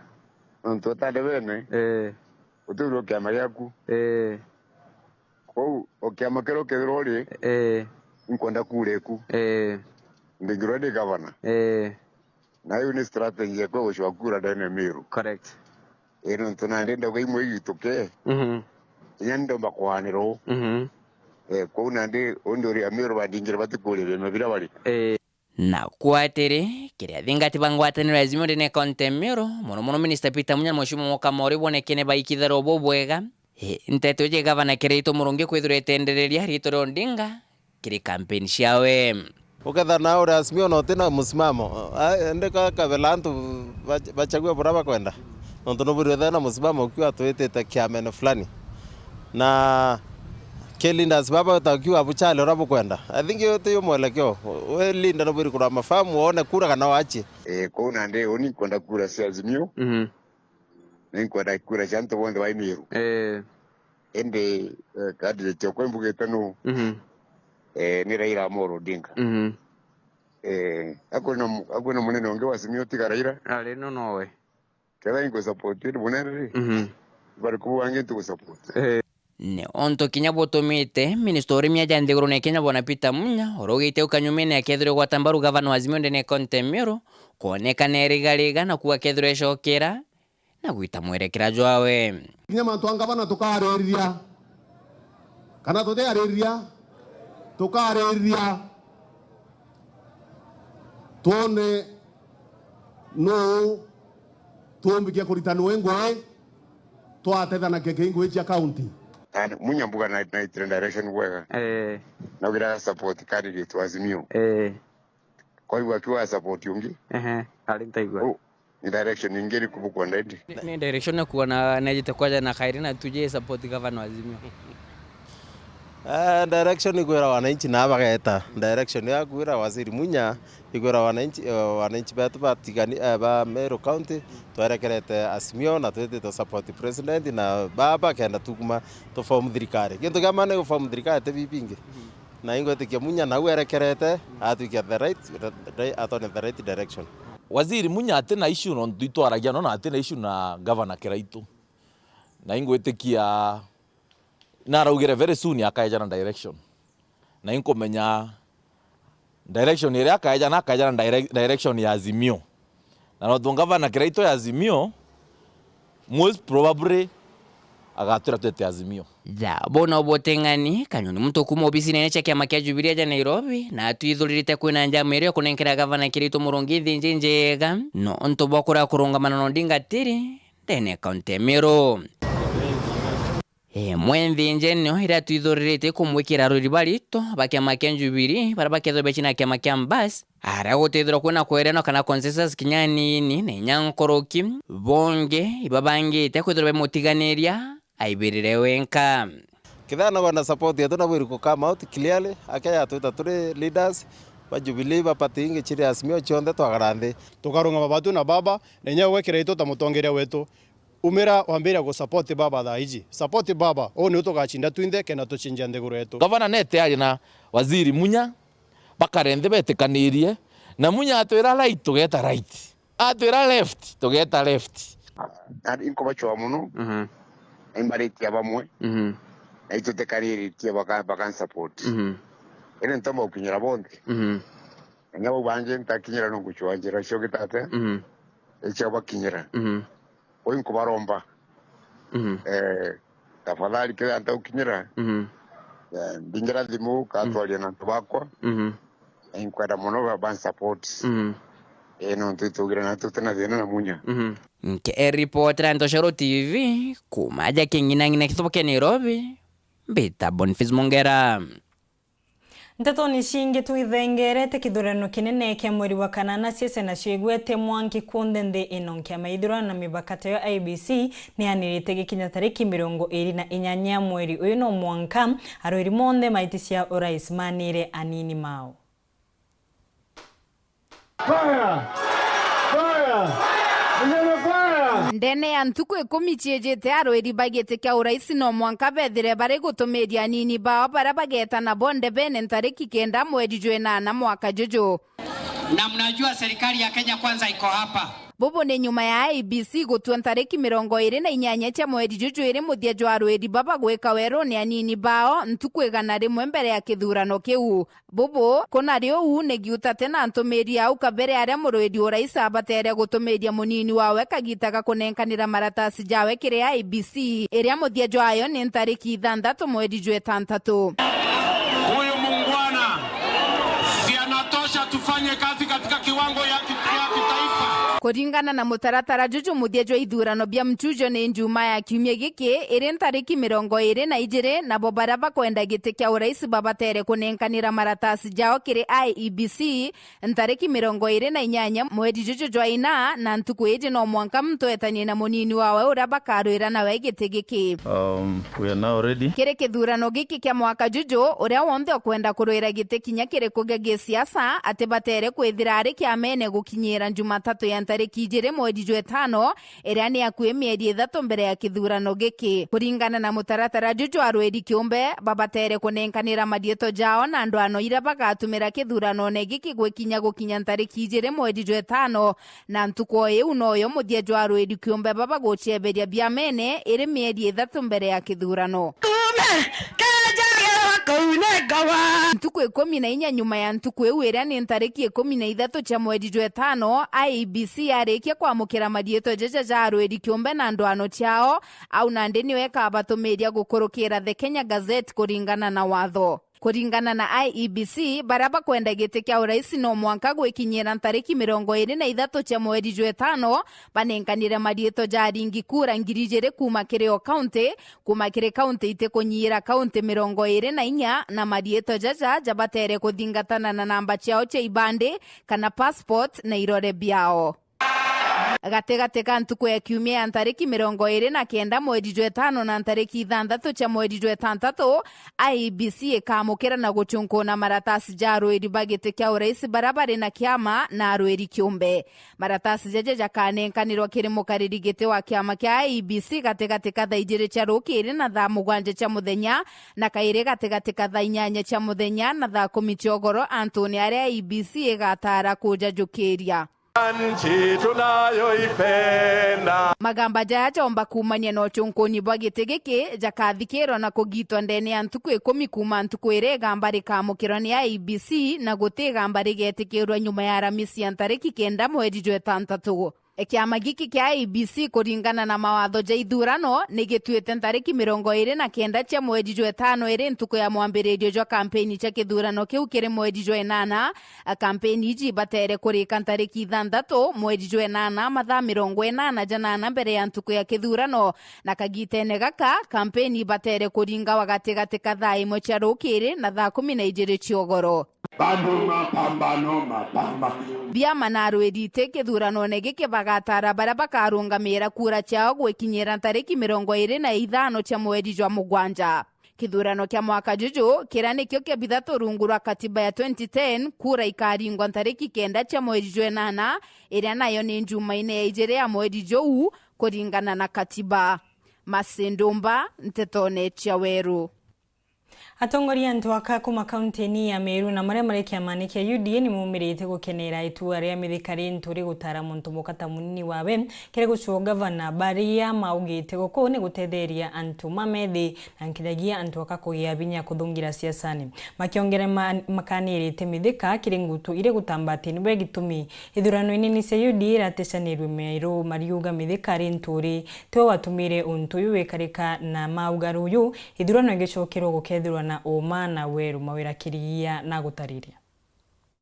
Nontu atande bene, eh, utithirwa kiama giaku. Eh. Kou o kiama kiria ukethirwa uri, eh, ninkwenda kura iku. Eh. Ndingirwa ndi gavana. Eh. Na iu ni strategy yakwa gucwa kura ndene Meru. Correct. Ii, nontu nandi ndauga imwe igituke. Mhm. Inya ndomba kwanirwo. Mhm. Eh, kwou nandi undi uri Amiru bandingire batikuria biama biria bari. Eh. Na kwatiri, kiri athingati ba ngwataniro ya Azimio ndene ya kaunti ya Meru, mono mono Minister Peter Munya na Mheshimiwa Mukama uri bonekene baikitharo bubwega. Eh, nteto iji gavana Kiraitu Murungi kwithirwa itendereria riitwa ria Odinga kiri kampeni ciawe. Ukethana uri Azimio na utina musimamo, a, indi ka kabela antu ba-, bachagua buria bakwenda. Nontu nubwirwe ethana na musimamo ukiwa twitite kiamene fulani. Na ki leaders baba utakiwa buchale uria bukwenda. I think uti yo mwelekeo. We leader nubwiri kurwa mafamu, wone kura kana wachie. Eh, kou nandi uni nkwenda kura cia Azimio. Mhm. Ninkwenda kura cia antu bonthe ba Imiru. Eh. Indi, eh, candidate okwa imbugite nu? Mhm. Eh, ni Raila Amolo Odinga. Mhm. Eh, akwina mu-, akwina munene ungi wa Azimio tiga Raila? Ari no nowe. Kethira ingusupport ni munene ri? Mhm. Bariku bangi ntugusupport? Eh. Ni untu kinya butumite minista urimi aja nthigurune ya Kenya bwana Peter Munya, urugite ukanyumene akethirwa gwata mbaru gavana wa Azimio ndene ya kaunti ya Meru, kwonekana erigariga na kuga akethirwa ecokera na gwita mwerekera jwawe. Kinya mantu a ngavana tukaaririria, kana tutiaririria? Tukaaririria, twone nuu tuumbikia kurita nuu ngui, twatethanakia ki ngui cia kaunti. And Munya mbuga na, naitire direction bwega. Eh. Naugira support candidate wa Azimio. Eh. Kwa hivyo akiwa support ungi. Ehe, ari ntaigua. Oh, ni direction ingi iriku bukwenda indi? Ni, ni direction ya kuona nejite kwaja na kairi na tuje support governor wa Azimio. Eh, direction ikwira wananchi na bageta. Direction ya kwira Waziri Munya, ikwira wananchi, eh, wananchi betu batigani, eh, ba Meru County, twerekerete Azimio na twitite support president na baba kenda tukuma tu form thirikari. Gintu kia maana ni gu form thirikari ti bibingi. Na ingwitikia Munya nau erekerete, atwikia the right, right, atone the right direction. Waziri Munya ati na issue nontu itwaragia no, na ati na issue na Governor Kiraitu. Na ingwitikia naraugire very soon akaeja na direction. Na inkumenya direction iria akaeja na akaeja na direc-, direction ya Azimio. Na nontu Governor Kiraitu ya Azimio, most probably agatwira twete Azimio. Ja, bona buteng'ani, Kanyoni muntu kuuma obisi nene cia kiama kia Jubilee aja Nairobi, na atwithuririte kwina njama iria ya kunenkera Governor Kiraitu Murungi nthinji njega, nontu bwa kuria kurungamana na Odinga tiri ndene ya kaunti ya Meru. Imwe nthinji nio iria twithuririte kumwikira ruri ba rito ba kiama kia Jubilee, baria bakethirwa beci na kiama kia Mbas, aria gutithirwa kwina kwerenwa kana consensus kinya anini, na inya nkuruki, bongi ibabangite kwithirwa bemutiganiria aibirire wenka. Kethira na kwenda support yetu na bwiri ku come out clearly, akeya twita turi leaders, Ba Jubilee, ba party ingi ciri Azimio, cionthe twagara nthi. Tukarungama batu na baba, na inya gwikira itu ta mutongeria wetu. Umira wambiria gu support baba thaa iji. Support baba, uu niu tugacinda twinthe kenda tucinjia nthiguru yetu. Gavana nete aria na Waziri Munya, bakare nthi betikanirie, na Munya atwira right, tugeta right. Atwira left, tugeta left. Ari nkubacwa mono, mhm, na imbaritie bamwe, mhm, na itutekaniritie baka-, bakansupport. Mhm. Indi ntomba gukinyira bonthe. Mhm. Na inya bau bangi ntakinyira no ngucwa njira cio gitate, mhm, icio bakinyira. Mhm. Uu nkubaromba. Mhm. Eh, tafadhali kethira ntaukinyira, mhm, eh, mbingira thimu, mhm, katwaria na antu bakwa. Mhm. Inkwenda mono ba, bansupport. Mhm. Eh, nontu itugire na tutina thina na Munya. Mhm. Nke ripotera Ntoshoro T V, kuma aja king'inang'ina kithubu kia Nairobi, mbita Boniface Mongera. Ntetoni cingi twithengerete, kithurano kinene kia mweri wa kanana, ciese na ciigwete mwanki kunthe nthi ino. Nkiama ya ithurano na mibaka tayo I E B C nianirite gikinya tariki mirongo iri na inyanya ya mweri uyu, no mwanka arwiri monthe ma iti cia urais manire anini mao. Fire! Fire! Vijana fire! Ndene ya ntuku ikumi ciijite, arwiri ba giti kia urais no mwanka bethire bari gutumiria anini bao baria bageeta nabo ndebene ntariki kenda mweri jwa inana mwaka juju. Na mnajua serikali ya Kenya Kwanza iko hapa. Bubu ni nyuma ya I E B C gutua ntariki mirongo iri na inyanya cia mweri juju iri muthia jwa arwiri baba gwika weruni anini bao ntuku igana rimwe mbere ya kithurano kiu. Bubu, kuna riu ni giutate na ntumiri au kabere aria murwiri urais abatere gutumiria munini wawe kagita ga kunenkanira maratasi jawe kiri I E B C, iria muthia jwayo ni ntariki ithanthatu mweri jwa itantatu. Huyu mungwana, si anatosha tufanye kazi katika kiwango ya ki-, ya kitaifa? Kuringana na mutaratara juju, muthia jwa ithurano bia mchujo ni njuma ya kiumia giki, iri ntariki mirongo iri na ijiri, nabo baria bakwenda giti kia urais babatere kunenkanira maratasi jao kiri I E B C ntariki mirongo iri na inyanya mweri juju jwa ina, na ntuku iji no mwanka muntu etanie na munini wawe uria bakarwira nawe giti giki. Um, we are now ready. Kiri kithurano giki kia mwaka juju, uria wonthe ukwenda kurwira giti kinya kiriku gia gisiasa, atibatere kwithira ari kiamene gukinyira Jumatatu ya ntariki ijiri mweri jwa itano, iria ni akui mieri ithatu mbere ya kithurano giki. Kuringana na mutaratara juju, arwiri kiumbe babatere kunenkanira marietwa jao na ndwano iria bagatumira kithuranone giki gwikinya gukinya ntariki ijiri mweri jwa itano, na ntuku o iu noyo muthia jwa arwiri kiumbe baba gucieberia biamene iri mieri ithatu mbere ya kithurano. Kumbe, keja gewa kau ni ngawa. Ntuku ikumi na inya nyuma ya ntuku iu iria ni ntariki ikumi na ithatu cia mweri jwa itano, I E B C yarikia kwamukira marietwa jaja ja arwiri kiumbe na ndwano ciao, au nandi niyo ikabatumiria gukurukira The Kenya Gazette kuringana na watho. Kuringana na I E B C, baria bakwenda giti kia urais no mwanka gwikinyira ntariki mirongo iri na ithatu cia mweri jwa itano, banenkanire marietwa ja aringi kura ngiri ijiri kuuma kiri o kaunti, kuuma kiri kaunti itikunyiira kaunti mirongo iri na inya, na marietwa jaja jabatere kuthingatana na namba ciao cia ibandi kana passport na irore biao. Gatigati ka ntuku ya kiumia ya ntariki mirongo iri na kenda mweri jwa itano na ntariki ithanthatu cia mweri jwa itantatu, I E B C ikamukira na guchunkuna maratasi ja arwiri ba giti kia urais baria bari na kiama na arwiri kiumbe. Maratasi jaja jakanenkanirwa kiri mukariri giti wa kiama kia I E B C gatigati ka thaa ijiri cia rukiri na thaa mugwanja cia muthenya, na kairi gatigati ka thaa inyanya cia muthenya na thaa kumi cia ugoro, antuni aria I E B C igatara kujajukiria. Nchi tunayoipenda. Magamba jaya jomba kuumania na uchunkuni bwa giti giki jakathikirwa na kugitwa ndene ya ntuku ikumi kuuma ntuku iria igamba rikamukirwa ni I E B C, na guti igamba rigetikirwa nyuma ya Aramisi ya ntariki kenda mweri jwa itantatu. Kiama giki kia I E B C, kuringana na mawatho ja ithurano, ni gituite ntariki mirongo iri na kenda cia mweri jwa itano iri ntuku ya mwambiririo jwa kampeni cia kithurano kiu kiri mweri jwa inana, A, kampeni iji ibatere kurika ntariki ithanthatu mweri jwa inana, mathaa mirongo inana janana mbere ya ntuku ya kithurano, na kagitene gaka, kampeni ibatere kuringawa gatigati ka thaa imwe cia rukiri na thaa kumi na ijiri cia ugoro. Bado mapambano, mapambano. Biama na arwiri iti kithuranone giki bagatara baria bakarungamira kura ciao gwikinyira ntariki mirongo iri na ithano cia mweri jwa mugwanja. Kithurano kia mwaka juju, kiria nikio kia bithatu rungu rwa katiba ya twenty ten, kura ikaringwa ntariki kenda cia mweri jwa enana, iria nayo ni Njumaine ya ijiri ya mweri juu, kuringana na katiba. Mercy Ndumba, Ntetone cia Weru. Atongoria antu aka kuma kaunti-ini ya Meru na maria mari kiamani kia U D A ni maumirite gukenera itua ria Mithika Linturi gutara muntu muka ta munini wawe kiri gucua gavana, baria maugite guku ni gutetheria antu ma methi na nkinyagia antu aka kugia binya kuthungira siasani. Makiongera ma-, makanirite Mithika kiri ngutu iri gutamba ati niwe gitumi ithurano inini cia U D A iratecanirwe Meru, mariuga Mithika Linturi tiwe watumire untu uyu wikarika na mauga ruyu ithurano igicokerwa gukethirwa na uma na weru. Mawira Kirigia na gutariria.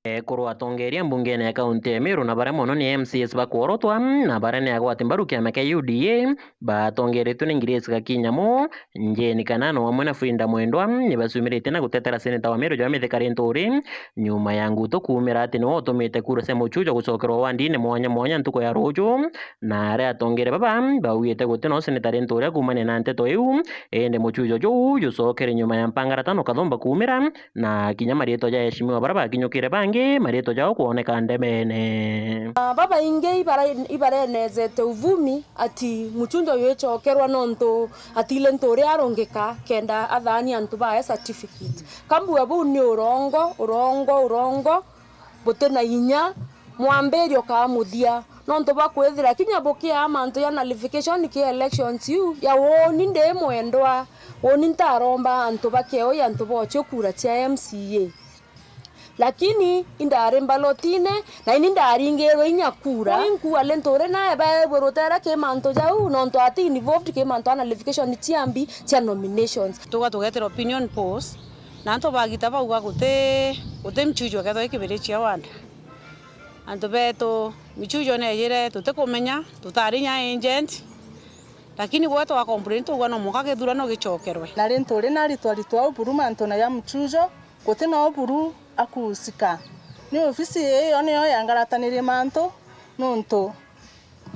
Ekuru atongeria mbungene ya kaunti ya Meru na baria mono ni M C As bakworotwa na baria ni agwati mbaru kiama kia U D A, batongeretwe ni Grace Gakinyamu, Jane Kanano amwe na Frida Mwendwa ni baciumirite na gutetera seneta wa Meru Joe Mithika Linturi nyuma ya ngutu kuumira ati niwe utumite kura cia muchujo gucokerwa wandine mwanya mwanya ntuku ya ruju. Na aria atongeria baba baugite guti no seneta Linturi uria kuumania na nteto iu, indi muchujo juu jucokere nyuma ya mpangara tano kathumba kuumira, na kinya mariitwa ja aheshimiwa baria bakinyukire bangi, mariitwa jao kwoneka ndemene. Ah, babaingi ibara-, ibarenezete uvumi ati muchujo uyu icokerwa nontu ati Linturi arungika kenda athaania antu bae certificate. Kambua buu ni urongo, urongo, urongo. Buti na inya mwambirio kaa muthia, nontu bwa kwithira kinya bukiaa mantu ja nullification ki elections iu, ya uuni ndi mwendwa, uuni ntaromba antu ba Kioi, antu bochio kura cia M C A. Lakini indari mbalotine, na ini ndaringirwe inya kura. Ui nkua Linturi nae baebwe rutere ki mantu jau, nontu ati involved ki mantu ja nullification cia mbi cia nominations. Tuga tugetera opinion polls, na antu bagita bauga guti, guti mchujo kethwa ikibirichia ward. Antu betu, michujo nejire, tutikumenya, tutari nya agent, lakini gwe twa complain twaugwa no mwanka githurano gicokerwe. Na Linturi naritwaritwa uburu mantune ja mchujo, guti na uburu akuusika. Ni ofisi iyo niyo yangarataniri mantu, nontu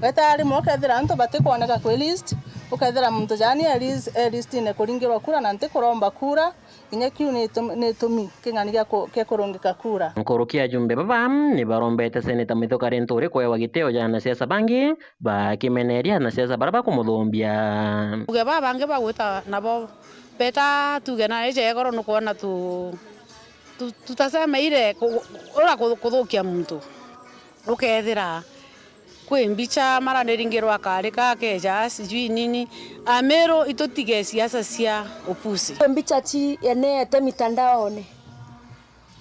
weta rimwe ukethira antu batikwoneka kwi list, ukethira muntu jani e list, e listine kuringirwa kura na ntikuromba kura, Kinya kiu ni itu-, ni itumi king'ani gia ku-, kia kurungika kura. Nkuruki ajumbe baba ni barombete Seneta Mithika Linturi kuewa gitio ja anasiasa bangi, bakimeneria anasiasa baria bakumuthumbia. Tuge baba bangi bagwita nabo beta tuge na ije egoro nukwona tu, tu, tutasemeire ku-, ura ku-, kuthukia muntu. Ukethira kwi mbicha maraniringirwa akari ka akeja sijui nini. Amiru itutige siasa cia upusi. Kwi mbicha ci eneete mitandaone.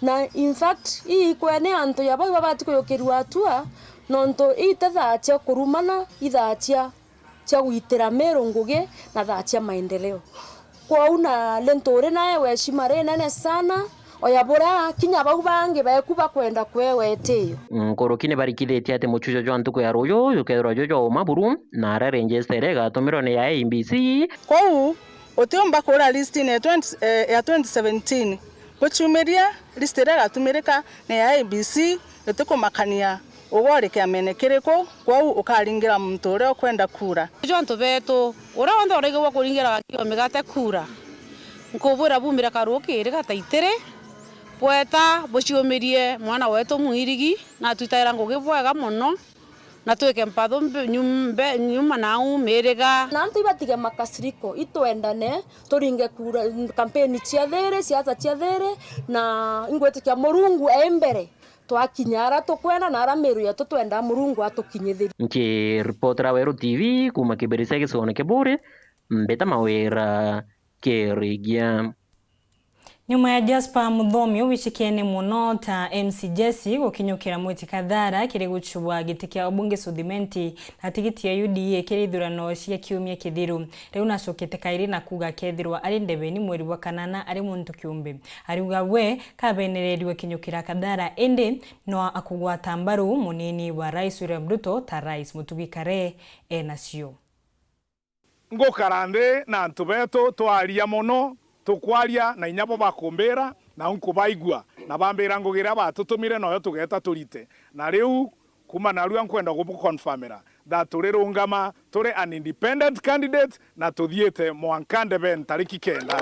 Na in fact, ii ikwene antu ya bau babati kuyukirua atua, nontu ii ti thaa cia kurumana, i thaa cia cia gwitira Meru ngugi na thaa cia maendeleo. Kwou na Linturi nae weshima rinene sana, oya buria kinya bau bangi beku bakwenda kuewa itio. Nkuruki ni barikithitie ati muchujo jwa ntuku ya ruju jukethirwa jwi jwa uma buru, na aria register igatumirwa ni ya I E B C. Kwou utiumba kura listine ya twenty, eh, ya twenty seventeen. Guciumiria, list iria igatumirika ni ya I E B C, itikumakania ugwe uri kiamene kiriku, kwou ukaringira muntu uria ukwenda kura. Ijo antu betu, uria wonthe uraigagua kuringira Gakiwa Migate kura, nkubwira bumire karukiri gataitiri, bweta buciumirie mwana wetu Mwirigi, na atwitaira ngugi bwega mono. Na twike mpatho mbe-, nyum-, mbe-, nyuma nau miriga. Na antu ibatige makasiriko, itwendane, turinge kura, kampeni cia thiri, siasa cia thiri, na ingwitikia Murungu e mbere. Twakinya ara tukwenda na ara Meru yetu twenda, Murungu atukinyithirie. Nkiripotera Weru T V kuma Kibirichia gicigoone kia Buuri, mbita Mawira Kirigia. Nyuma ya Jasper Muthomi ubicikene mono ta M C Jesse gukinyukira Mwiti Kathara kiri guchubwa giti kia ubunge Suthimenti na tigiti ya U D A kiri ithurano cia kiumia kithiru, riu nacokete kairi na kuuga akethirwa ari ndebeni mweri bwa kanana ari muntu kiumbe. Ariuga we kabenererirwe kinyukira Kathara, indi no akugwata mbaru munini wa Rais William Ruto ta rais. Mutugi Kare enacio. Ngukara nthi na antu betu, twaria mono, tukwaria na inya bo bakumbira, na nkubaigua, na bambira ngugi iria batutumire noyo tugeeta turite. Na riu, kuma narua nkwenda gubuconfirmira that turirungama turi an independent candidate na tuthiite mwanka ndebeni tariki kenda.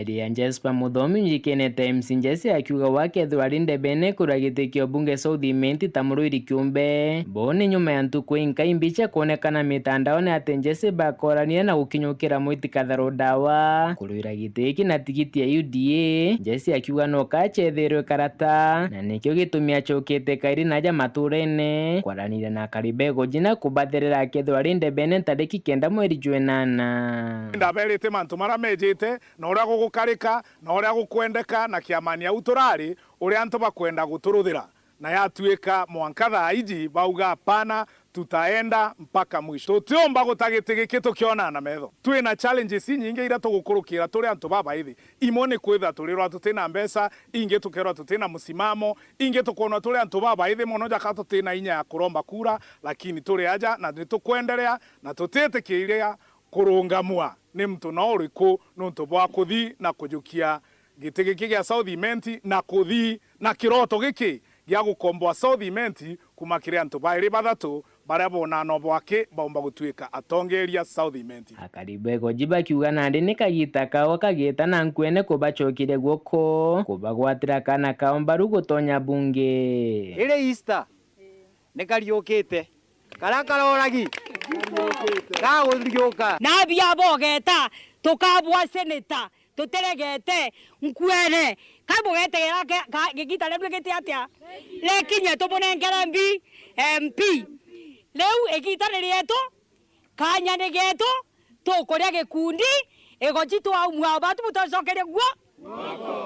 Ria Jesper Muthomi ujikene Times Njesi akiuga wakethirwa ari ndebene kurwa giti kia ubunge South Imenti ta Murwiri kiumbe, bo ni nyuma ya ntuku inkai mbicha kwonekana mitandaone ati Njesi bakoranire na gukinyukira mwiti Katharo Dawa kurwira giti giki na tigiti ya U D A. Njesi akiuga no kachethirwe karata na nikio gitumi acokete kairi naja maturene kwaranira na akari ba Igoji na kubatherera akethirwa ari ndebene ntariki kenda mweri jwa enana. Ndaberite mantu maria mejite na uria gugukarika na uria gukwendeka na kiamani au turari, uria antu bakwenda guturuthira, na yatuika mwanka thaa iji bauga, "Hapana, tutaenda mpaka mwisho." Tutiumba guta giti giki tukionana na metho. Twina challenges inyingi iria tugukurukira turi antu babaithi. Imwe ni kwithirwa turirwa tutina mbeca, ingi tukerwa tutina musimamo, ingi tukwonwa turi antu babaithi mono jaka tutina inya ya kuromba kura, lakini turi aja na nitukwenderea na tutitikiria kurungamua ni muntu no uriku nuntu bwa kuthi na kujukia giti giki gia South Imenti na kuthi na kiroto giki gia gukomboa South Imenti kuma kiri antu bairi bathatu baria bonano bwaki baumba gutuika atongeria South Imenti. Akari ba Igoji bakiuga nandi ni kagita kao kagita na nkwene kubacokeria guoko, kubagwatira kana kao mbaru gutonya bunge. Iri Easter ni kariukite. Karia karoragi gaguthiuka. Nabi abogeta, tukabwa seneta, tutiregete, nkwene. Kai bugetegera ke-, ka-, gigita riu rigiti atia? Rekinye tumunengere mbi, M P. Riu igita ni rietu, kanya ni getu, tukuria gikundi, Igoji twaumua batu butocokeria guo.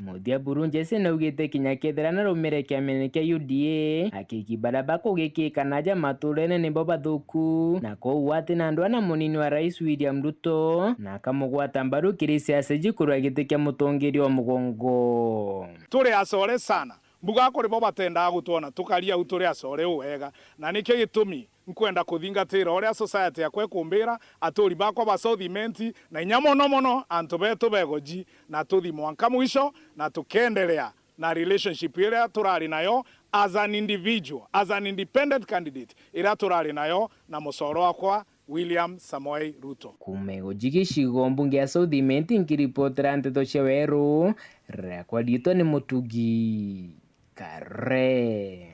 Muthia buru Njesi naugite kinya kethira narumire kiamene kia U D A, akiki baria bakugikika naja maturene nibo bathuku, na kou ati na ndwaa na munini wa Rais William Ruto, na akamugwata mbaru kiri siasa ji kurwa giti kia mutongeria wa mugongo. Turi acore sana. Mbuga kuri bo batendaga gutwona tukari au turi acore u wega, na nikio gitumi nkwenda kuthingatira uria society yakwa ikumbira, aturi bakwa ba South Imenti, na inya mono mono antu betu ba Igoji, na tuthi mwanka mwisho, na tukenderea na relationship iria turari nayo as an individual, as an independent candidate, iria turari nayo na mucoro wakwa William Samoei Ruto. Kuuma Igoji gicigo mbunge ya South Imenti, nkiripotera nteto cia Weru, riakwa riitwa ni Mutugi Kare.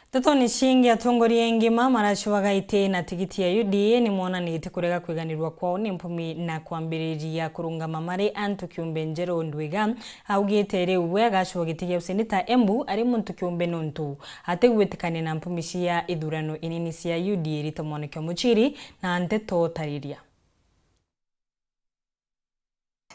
Ntetoni cingi, atongoria engima maracwaga iti na tigiti ya U D A ni monanitie kurega kwiganirwa kwao ni mpumi na kwambiriria kurungama mari antu kiumbe. Njeru Ndwiga augite riu we agacwa giti gia useneta Embu ari muntu kiumbe nontu atigwitikania na mpumi cia ithurano inini cia U D A. Rita Mwaniki wa Muchiri na nteto tariria.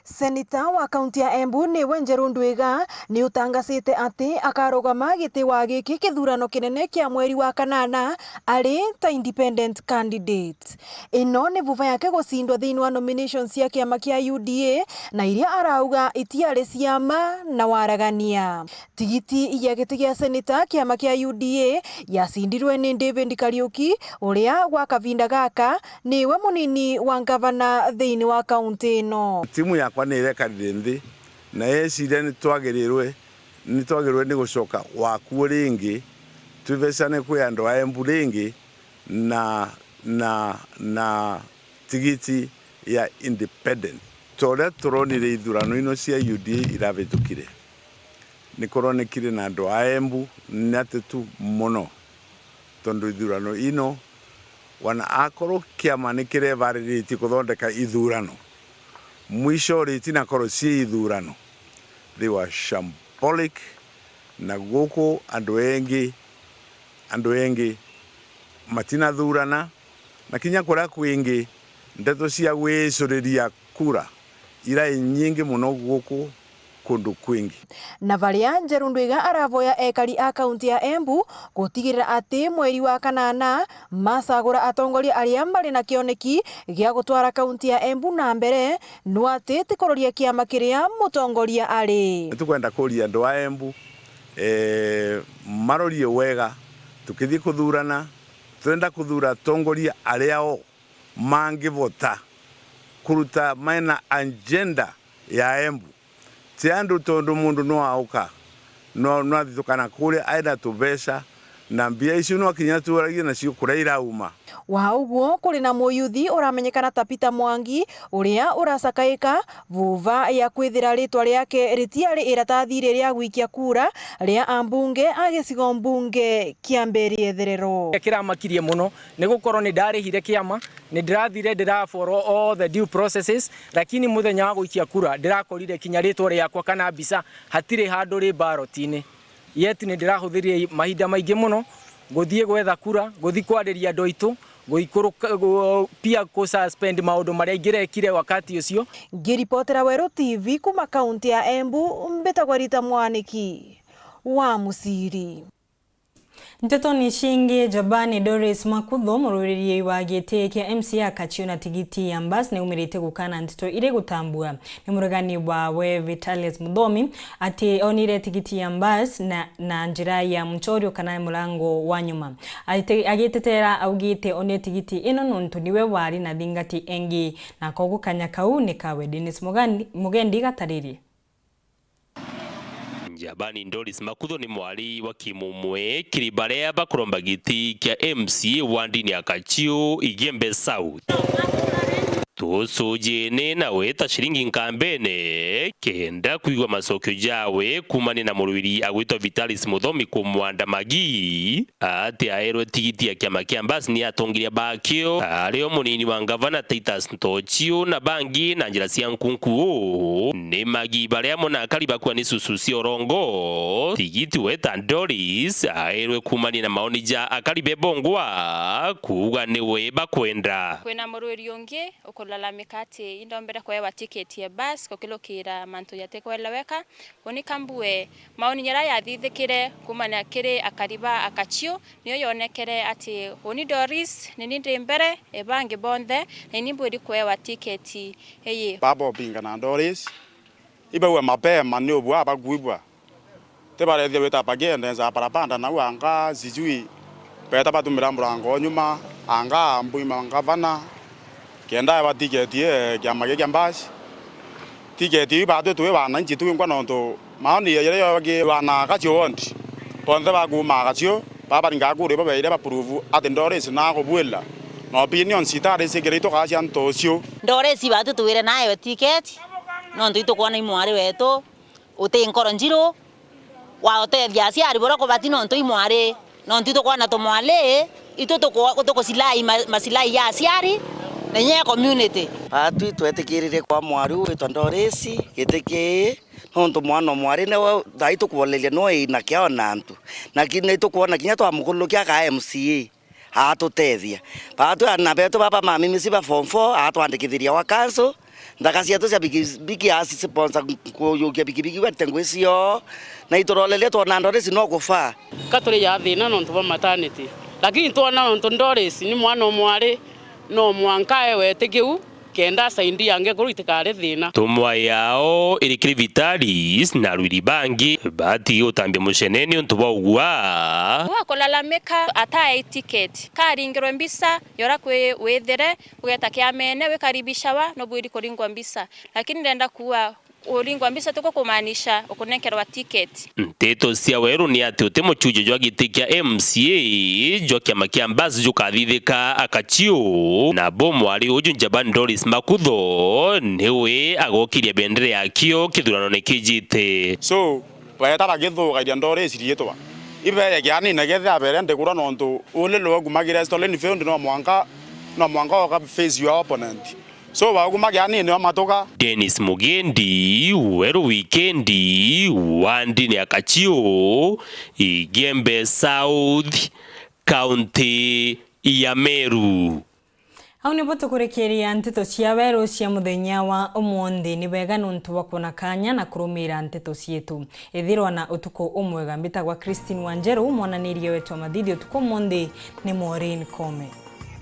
Seneta wa kaunti ya Embu niwe Njeru Ndwiga ni utangasite ati akarugama giti wa giki kithurano kinene kia mweri wa kanana ari ta independent candidate. Ino ni vuva yake gucindwa thiini wa nominations cia kiama kia U D A na iria arauga itiari cia ma na waragania. Tigiti ya giti gia seneta kiama kia U D A yacindirwe ni David Kariuki, uria gwa kavinda gaka niwe munini wa ngavana thiini wa kaunti ino. Timu yakwa ni irekarire nthi na yeciria ni twagirirwe, ni twagirirwe ni gucoka gwakuo ringi, twibecane kwi andu a Embu ringi na, na, na tigiti ya independent. Ta uria turonire ithurano ino cia U D A iravitukire, ni kuronekire na andu a Embu ni atetu mono, tondu ithurano ino, wana akorwo kiama ni kirevariritie kuthondeka ithurano, mwisho uriti na korwo cie ithurano, they were shambolic, na guku andu engi, andu engi matinathurana, na kinya kuria kwingi ndeto cia gwicuriria kura irai nyingi mono guku kundu kwingi. Na varia Njeru Ndwiga aravoya ekari a kaunti ya Embu gutigirira ati mweri wa kanana macagura atongoria aria mari na kioneki gia gutwara kaunti ya Embu na mbere, no ati ti kuroria kiama kiria mutongoria ari. Tukwenda kuria andu a Embu, eh, marorie wega, tukithii kuthurana, turenda kuthura atongoria aria o mangivota kuruta mena agenda ya Embu. Ti andu tondu mundu no auka, no, no athithuka na kuria aina tubeca, na mbia icio no akinya twaragia nacio kuria irauma. Wa uguo, kuri na muyuthi uramenyekana ta Peter Mwangi, uria uracakaika vuva ya kwithira ritwa riake ritiari iratathi riria gwikia kura ria ambunge a gicigo mbunge kia Mberi Etherero. Kiramakirie muno, ni gukorwo ni ndarihire kiama, ni ndirathire ndira follow all the due processes, lakini muthenya wa gwikia kura ndirakorire kinya ritwa riakwa kana mbica, hatiri handu ri ballot-ini. Yet ni ndirahuthirie mahinda maingi muno nguthii gwetha kura, nguthii kwariria andu aitu, guikuruka, gu-, pia ku suspend maundu maria ingirekire wakati ucio. Ngiripotera Weru T V kuma kaunti ya Embu, mbitagwa Rita Mwaniki wa Muciri. Ntetoni cingi, Jabani Doris Makutho, murwiriri wa giti kia M C A Kachiu na tigiti ya Mbas, ni aumirite gukana nteto iri gutambua ni muregani wawe Vitalis Muthomi ati onire tigiti ya Mbas na, na njira ya muchorio kana murango wa nyuma. Aite-, agitetera augite onire tigiti ino nontu niwe wari na thingati engi, na kogu kanya kau ni kawe. Dennis Mugandi-, Mugendi gataririe. Njabani Doris Makutho ni mwari wa kimumwe kiri baria bakuromba giti kia M C A wandini ya Kachiu, Igembe South. Tucujine nawe ta ciringi nkambene, kenda kwigua macokio jawe kumania na murwiri agwitwa Vitalis Muthomi kumwanda magi, ati aerwe tigiti ya kiama kia Mbas ni atongeria bakio, ario munini wa ngavana Titus Ntochiu na bangi na njira cia nkunku. Ni magi baria amwe na akari bakua ni susu cia urongo. Tigiti weta Doris aerwe kumania na maoni ja akari bebongwa kuuga niwe bakwenda. Kwina murwiri ungi ukulalamika ati indombere kuewa tiketi ya bus gukirukira mantu jatikweleweka. Uni kambue maoni jaria jathithikire kumania kiri akari ba Akachiu, niyo yonekere ati uni Doris, nini ndi mbere e bangi bonthe, na ini mbwiri kuewa tiketi iyi. Baba Opinga na Doris, ibaue mapema ni ubua bakuibua. Tibarethia wita bakiendenza parapanda nau anga sijui beta batumira murango o nyuma, anga mbwima ngavana, kenda ewa tiketi e kiama giki kia Mbas. Tiketi iu batwi twi wananchi twinkwa nontu maoni jaria jogi wana Gacio wondi. Bonthe bakuuma Gacio, babaringa kura ibo beire bapuruvu ati Doris nagubwila. Na opinions itari cikiritwe kaa cia ntucio. Doris batwi twire naewe tiketi, nontu itukwona i mwari wetu, uti nkoro njiru, wautethia aciari buria kubati nontu i mwari, nontu itukwona tumwari, itu tuku-, tukusilai ma-, masilai ya aciari na inya ya community. Atwi twetikirire kwa mwari uu witwa Doris giti kii, nontu mwana o mwari niwe thaa ii tukwoleria niwe ina kiao na antu, na ki-, ni tukwona kinya twamukulukia aka M C A. Atutethia. Batwi aana betu baba mamimici ba form four, atwandikithiria wa council, nthaka cietu cia bikibiki, acisponsor kujukia bikibiki, wete ngui cio, na ituroreria twona Doris no kufa. Ka turi ja thina nontu bwa maternity, lakini twona nontu Doris ni mwana o mwari, no mwanka ewe iti kiu, kenda asaidia angekuru itikari thina. Tumwa yao iri kiri Vitalis na arwiri bangi batigi gutambia mucene niuntu bwa ugua. Wa kulalamika atae ticket, karingirwe mbisa, yora kwi withire, ugeta kiamene, wikaribishawa, nubwiri kuringwa mbisa. Lakini ndenda kuuga kuringwa mbisa tiko kumaanisha ukunenkerwa ticket. Nteto cia weru ni ati uti muchunjo jwa giti kia M C A jwa kiama kia Mbas jukathithika Akachiu, na bo mwari uju Njabani Doris Makutho niwe agokiria bendera yakio kithuranone kijite. So, baeta bagithugaria Doris riitwa. Ibeye kianine gethia abere ndigura nontu uli lwe kumagira Stolen Field no mwanka, no mwanka oka face your opponent. So, bagumagia anini o matuka. Dennis Mugendi, Weru Wikendi, wandini ya Kachiu, Igembe South, kaunti ya Meru. Au nibo tukurikiria nteto cia weru cia muthenya wa umunthi. Ni bwega nuntu bwa kuona kanya na kurumira nteto cietu. Ithirwa na utuku umwega. Mbitagwa Christine Wanjeru, mwananirie wetu wa mathithi utuku umunthi ni Maureen Kome.